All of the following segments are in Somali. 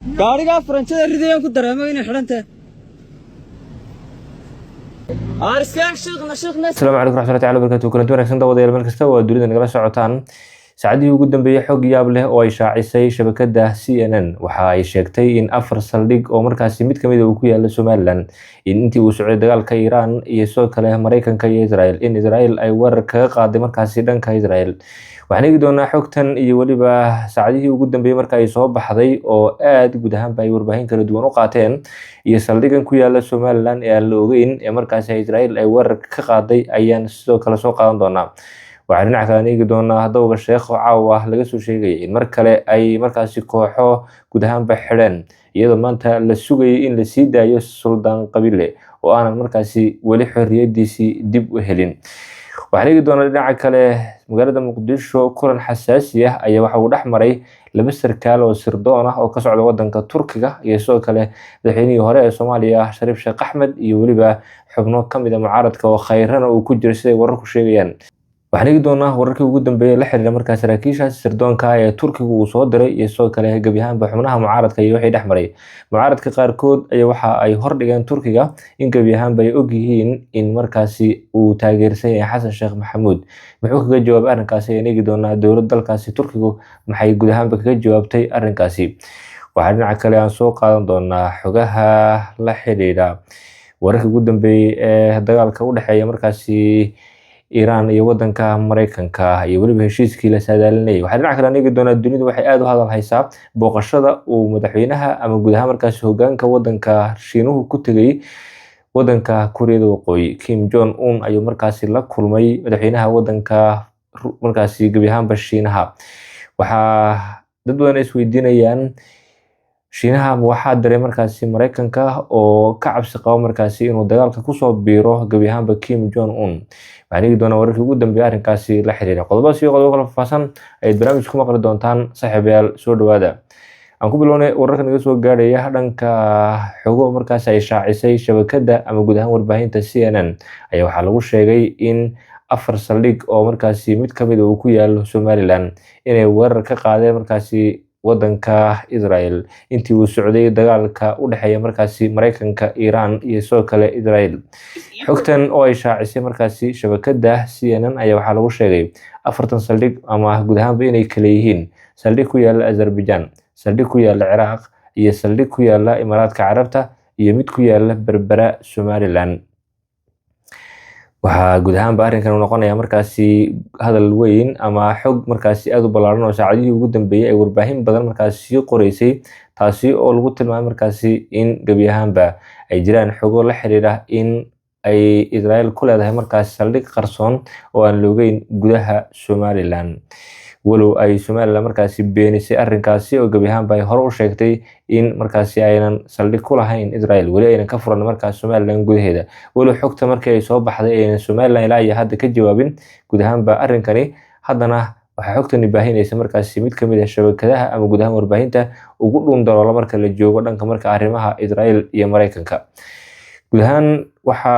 Gaadhigaa faranjada ridayaan ku dareemo inay xidhan tahay. Asalaamu calaykum raxmatullahi taala barakatu. Kulanti wanaagsan daawadayaal, meel kasta oo aad dunida nagala socotaan. Saacadihii ugu dambeeyey xog yaab leh oo ay shaacisay shabakada CNN waxa ay sheegtay in afar saldhig oo markaasi mid kamid ah uu ku yaalo Somaliland, in intii uu socday dagaalka Iiraan iyo sidoo kale Mareykanka iyo Israel, in Israel ay weerar kaga qaaday markaasi dhanka Israel. Waxaan eegi doonaa xogtan iyo weliba saacadihii ugu dambeeyey marka ay soo baxday oo aad guud ahaanba ay warbaahin kala duwan u qaateen, iyo saldhigan ku yaala Somaliland ee aan la ogeyn ee markaasi Israel ay weerar ka qaaday ayaan sidoo kale soo qaadan doonaa. Waxaan dhinaca kale eegi doonaa Dowga Sheekh oo caawa laga soo sheegayay in mar kale ay markaasi kooxo guud ahaanba xidheen, iyadoo maanta la sugayay in la sii daayo Suldaan Qabile oo aanan markaasi weli xorriyadiisii dib u helin. Waxaan eegi doonaa dhinaca kale magaalada Muqdisho kulan xasaasi ah ayaa waxa uu dhex maray laba sarkaal oo sirdoon ah oo ka socda wadanka Turkiga iyo sidoo kale madaxweynihii hore ee Soomaaliya Shariif Sheekh Axmed iyo weliba xubno ka mid ah mucaaradka oo khayrana uu ku jiro, siday wararku sheegayaan. Waxaan eegi doonaa wararkii ugu dambeeyay la xiriira markaa saraakiishaas sirdoonka ee Turkigu uu soo diray iyo sidoo kale gebi ahaanba xubnaha mucaaradka iyo wixii dhex maray. Mucaaradka qaarkood ayaa waxa ay hordhigeen Turkiga in gebi ahaanba ay ogyihiin in markaasi uu taageersan yahay Xasan Sheekh Maxamuud. Muxuu kaga jawaabay arrinkaasi ayaan eegi doonaa. Dowlad dalkaasi Turkigu maxay guud ahaanba kaga jawaabtay arrinkaasi? Waxaa dhinaca kale aan soo qaadan doonaa xogaha la xiriira wararkii ugu dambeeyay ee dagaalka u dhexeeya markaasi Iiraan iyo wadanka Mareykanka iyo weliba heshiiskii la saadaalinayay. Waxaa dhinaca kale aan eegi doonaa dunidu waxay aad u hadal haysaa booqashada uu madaxweynaha ama guud ahaan markaasi hogaanka wadanka Shiinuhu ku tegay wadanka Kuuriyada Waqooyi. Kim Jong Un ayuu markaasi la kulmay madaxweynaha wadanka markaasi gebi ahaanba Shiinaha. Waxaa dad badan isweydiinayaan, Shiinaha waxaa diray markaasi Mareykanka oo ka cabsi qaba markaasi inuu dagaalka kusoo biiro gebi ahaanba Kim Jong Un? Waxaan eegi doonaa wararkii ugu dambeeyay arrinkaasi la xiriira. Qodobadaas iyo qodobo kala faahfaahsan ayaad barnaamij ku maqli doontaan. Saaxiibayaal, soo dhawaada. Aan ku bilownay wararka naga soo gaaraya dhanka xogo markaasi ay shaacisay shabakada ama guud ahaan warbaahinta CNN ayaa waxaa lagu sheegay in afar saldhig oo markaasi mid kamid uu ku yaalo Somaliland inay weerar ka qaadeen markaasi wadanka Israel intii uu socday dagaalka u dhexeeya markaasi Mareykanka, Iiraan iyo sidoo kale Israel. Xogtan oo ay shaacisay markaasi shabakada CNN ayaa waxaa lagu sheegay afartan saldhig ama guud ahaanba inay kala yihiin saldhig ku yaala Azerbaijan, saldhig ku yaala Ciraaq iyo saldhig ku yaala Imaaraadka Carabta iyo mid ku yaala Berbera, Somaliland. Waxaa guud ahaanba arrinkan uu noqonaya markaasi hadal weyn ama xog markaasi aad u ballaaran oo saacadihii ugu dambeeyay ay warbaahin badan markaasi sii qoreysay, taasi oo lagu tilmaamay markaasi in gebi ahaanba ay jiraan xogo la xiriira in ay Israel ku leedahay markaasi saldhig qarsoon oo aan loogeyn gudaha Somaliland, walow ay Somaliland markaasi beenisay arrinkaasi oo gebi ahaanba ay hore u sheegtay in markaasi aynan saldhig ku lahayn Israel, weli aynan ka furan markaasi Somaliland gudaheeda. Walow xogta markii ay soo baxday aynan Somaliland ilaa iyo hadda ka jawaabin guud ahaanba arrinkani, haddana waxaa xogtani baahinaysa markaasi mid kamid ah shabakadaha ama guud ahaan warbaahinta ugu dhuun daloola marka la joogo dhanka marka arrimaha Israel iyo Mareykanka. Guud ahaan waxa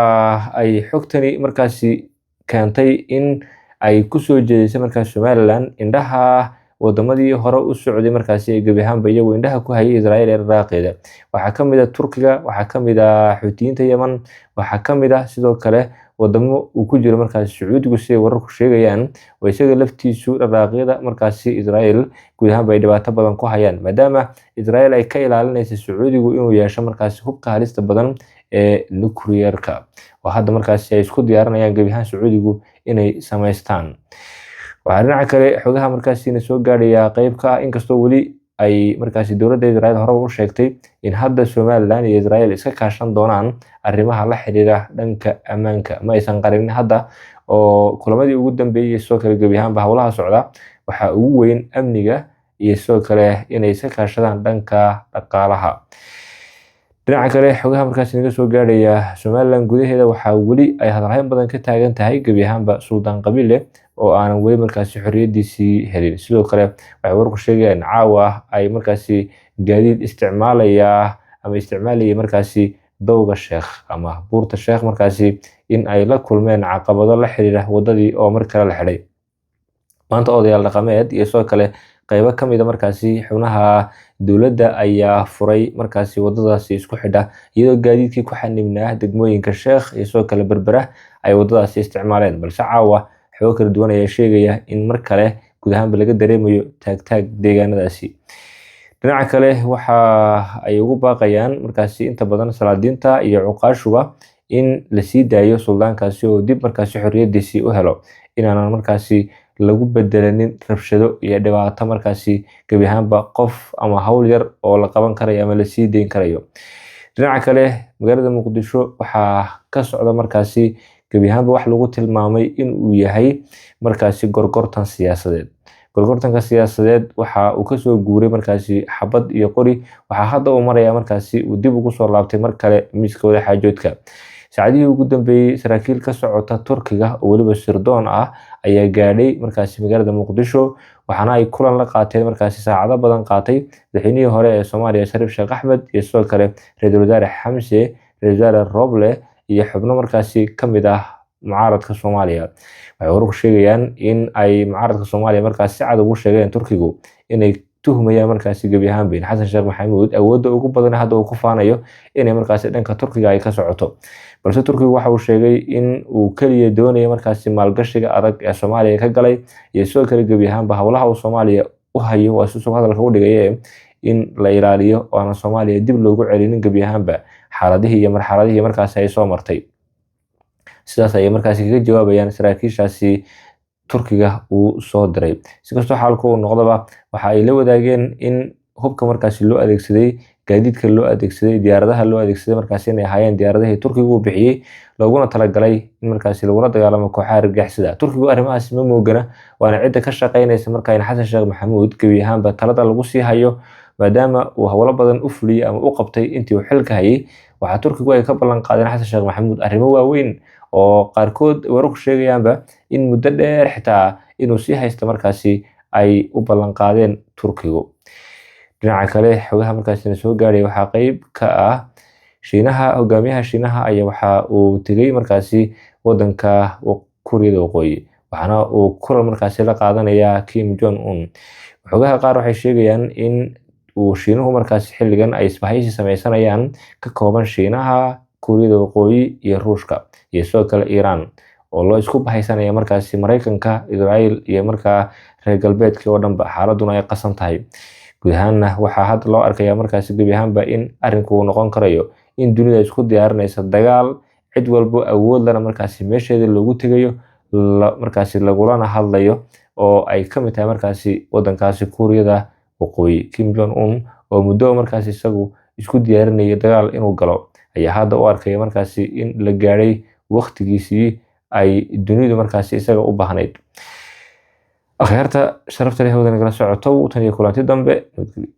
ay xogtani markaasi keentay in ay kusoo jeedisay markaas Somaliland indhaha wadamadii hore u socday markaasi ee gebi ahaanba iyagu indhaha ku hayay Israel ee dhaqaaqeeda. Waxaa kamid ah Turkiga, waxaa kamid ah Xuutiyiinta Yemen, waxaa kamid ah sidoo kale wadamo uu ku jiro markaasi Sacuudigu, siday wararku sheegayaan, oo isaga laftiisu dhaqaaqyada markaasi Israel guud ahaanba ay dhibaato badan ku hayaan, maadaama Israel ay ka ilaalinaysa Sacuudigu inuu yeesho markaasi hubka halista badan ee nuclear-ka oo hadda markaasi ay isku diyaarinayaan gebi ahaan Sacuudigu inay samaystaan. Waxaa dhinaca kale xogaha markaasina soo gaadhaya qeyb ka ah, inkastoo weli ay markaasi dowladda Israel horeba u sheegtay in hadda Somaliland iyo Israel iska kaashan doonaan arrimaha la xiriira dhanka ammaanka, ma aysan qarinin hadda oo kulamadii ugu dambeeyay sidoo kale gebi ahaanba howlaha socda waxaa ugu weyn amniga iyo sidoo kale inay iska kaashadaan dhanka dhaqaalaha. Dhinaca kale xogaha markaasi naga soo gaadhaya Somaliland gudaheeda, waxaa weli ay hadalhayn badan ka taagan tahay gebi ahaanba Suldaan Qabile oo aanan weli markaasi xorriyadiisii helin. Sidoo kale waxay warku sheegayaan caawa ay markaasi gaadiid isticmaalaya ama isticmaalayay markaasi Dowga Sheekh ama Buurta Sheekh markaasi in ay la kulmeen caqabado la xiriira wadadii oo mar kale la xidhay. Maanta odayaal dhaqameed iyo sidoo kale Qeybo ka mid a markaasi xubnaha dowladda ayaa furay markaasi wadadaasi isku xidha, iyadoo gaadiidkii ku xanibnaa degmooyinka Sheekh iyo sidoo kale Berbera ay wadadaasi isticmaaleen. Balse caawa xogo kala duwan ayaa sheegaya in mar kale guud ahaanba laga dareemayo taagtaag deegaanadaasi. Dhinaca kale, waxa ay ugu baaqayaan markaasi inta badan salaadiinta iyo cuqaashuba in la sii daayo suldaankaasi oo dib markaasi xorriyadiisii u helo, inaanan markaasi lagu bedelanin rabshado iyo dhibaato markaasi gebi ahaanba qof ama hawl yar oo la qaban karayo ama la sii deyn karayo. Dhinaca kale, magaalada Muqdisho waxaa ka socda markaasi gebi ahaanba wax lagu tilmaamay in uu yahay markaasi gorgortan siyaasadeed. Gorgortanka siyaasadeed waxa uu kasoo guuray markaasi xabad iyo qori, waxaa hadda uu maraya markaasi uu dib ugu soo laabtay mar kale miiska wadaxaajoodka. Saacadihii ugu dambeeyey, saraakiil ka socota Turkiga oo weliba sirdoon ah ayaa gaadhay markaasi magaalada Muqdisho, waxaana ay kulan la qaateen markaasi saacado badan qaatay madaxweynihii hore ee Soomaaliya Shariif Sheekh Axmed iyo sidoo kale ra-iisul wasaare Xamse, ra-iisul wasaare Roble iyo xubno markaasi ka mid ah mucaaradka Soomaaliya. Waxay wararku sheegayaan in ay mucaaradka Soomaaliya markaasi si cad ugu sheegeen Turkigu inay tuhmayaan markaasi gebi ahaanba in Xasan Sheekh Maxamuud awoodda ugu badan hadda uu ku faanayo inay markaasi dhanka Turkiga ay ka socoto. Balse Turkigu waxa uu sheegay in uu keliya doonayo markaasi maalgashiga adag ee Soomaaliya ka galay iyo sidoo kale gebi ahaanba howlaha uu Soomaaliya u hayo, waa siduu hadalka u dhigaye, in la ilaaliyo oo aanan Soomaaliya dib loogu celinin gebi ahaanba xaaladihii iyo marxaladihii markaasi ay soo martay. Sidaas ayay markaasi kaga jawaabayaan saraakiishaasi Turkiga uu soo diray. Si kastoo xaalku uu noqdaba, waxa ay la wadaageen in hubka markaasi loo adeegsaday, gaadiidka loo adeegsaday, diyaaradaha loo adeegsaday markaasi inay ahaayeen diyaaradihii Turkigu uu bixiyey, looguna talagalay in markaasi lagula dagaalamo kooxaha argagixisada. Turkigu arrimahaasi ma moogana, waana cidda ka shaqeynaysa markaa in Xasan Sheekh Maxamuud gebi ahaanba talada lagu sii hayo, maadaama uu howlo badan u fuliyey ama u qabtay intii uu xilka hayay. Waxaa Turkigu ay ka ballan qaadeen Xasan Sheekh Maxamuud arrimo waaweyn oo qaarkood wararku sheegayaanba in muddo dheer xitaa inuu sii haysto markaasi ay u ballan qaadeen Turkigu. Dhinaca kale, xogaha markaasina soo gaadhay waxaa qeyb ka ah Shiinaha. Hogaamiyaha Shiinaha ayaa waxa uu tegay markaasi wadanka Kuuriyada Waqooyi, waxaana uu kulan markaasi la qaadanayaa Kim Jong Un. Xogaha qaar waxay sheegayaan in uu Shiinuhu markaasi xilligan ay isbahaysi sameysanayaan ka kooban Shiinaha, Kuuriyada Waqooyi iyo Ruushka iyo sidoo kale Iiraan, oo loo isku bahaysanaya markaasi Mareykanka, Israel iyo markaa reer galbeedkii oo dhanba, xaaladuna ay qasan tahay. Guud ahaanna waxaa hadda loo arkayaa markaasi gebi ahaanba in arrinku uu noqon karayo in dunida isku diyaarinaysa dagaal, cid walbo awood lana markaasi meesheeda loogu tegayo, markaasi lagulana hadlayo, oo ay ka mid tahay markaasi wadankaasi Kuuriyada Waqooyi. Kim Jong Un oo muddo markaasi isagu isku diyaarinayay dagaal inuu galo ayaa hadda u arkaya markaasi in la gaadhay waqtigiisii ay dunidu markaasi isaga u baahnayd. Akhyaarta sharafta leh, hawada nagala socoto, tan iyo kulanti dambe, nabadgelyo.